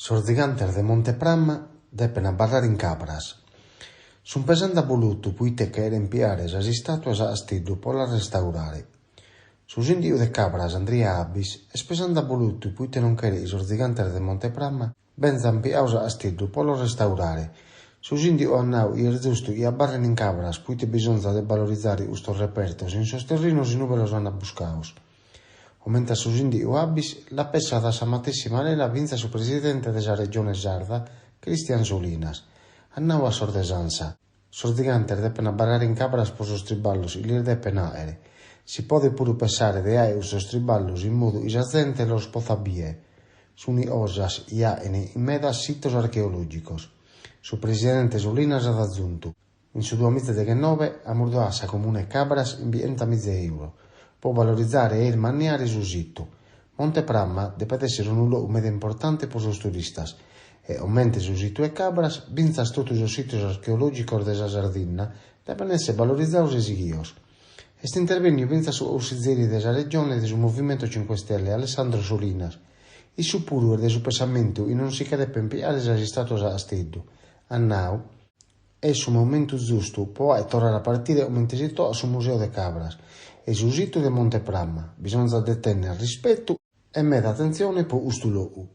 Sos zigantes de Monte Prama depent abarrare in Cabras. Sunt pesende abolotu proite cherent pigare sas istàtuas a Casteddu pro las restaurare. Su sìndigu de Cabras, Andria Abis, est pesende abolotu proite non cheret chi sos zigantes de Monte Prama benzant pigados a Casteddu pro los restaurare. Su sìndigu at nadu chi est giustu chi abarrent in Cabras proite bisonzat de valorizare custos repertos in sos terrinos in ue los ant buscados. Comente a su sìndigu Abis, la pessat a sa matessi manera fintzas su presidente de sa Regione Sarda, Christian Solinas. At nadu a sos de s'Ansa, Sos zigantes depent abarrare in Cabras pro sos triballos chi lis depent àere. Si podet puru pessare de àere custos triballos in modu chi sa zente los potzat bìere. Sunt cosas chi aent in medas sitos archeològicos. Su presidente Solinas at azuntu, In su duamizadeghennoe amus dadu a sa Comuna 'e Cabras chimbichentomiza euro pro valorizare e ismanniare su situ. Monte Prama depet èssere unu logu meda importante pro sos turistas e, comente su situ 'e Cabras, fintzas totu sos sitos archeològicos de sa Sardinna depent èssere valorizados e sighidos. Est intervènnidu fintzas su cussizeri de sa Regione de su Movimento Cinque Stelle Alessandro Solinas. Issu puru est de su pessamentu chi non si che depent pigare sas istàtuas a Casteddu. At nadu. Est su momentu giustu pro fàghere torrare a partire comente si tocat su Museu de Cabras e su situ de Monte Prama, bisonzat de tènnere rispetu e meda atentzione pro custu logu.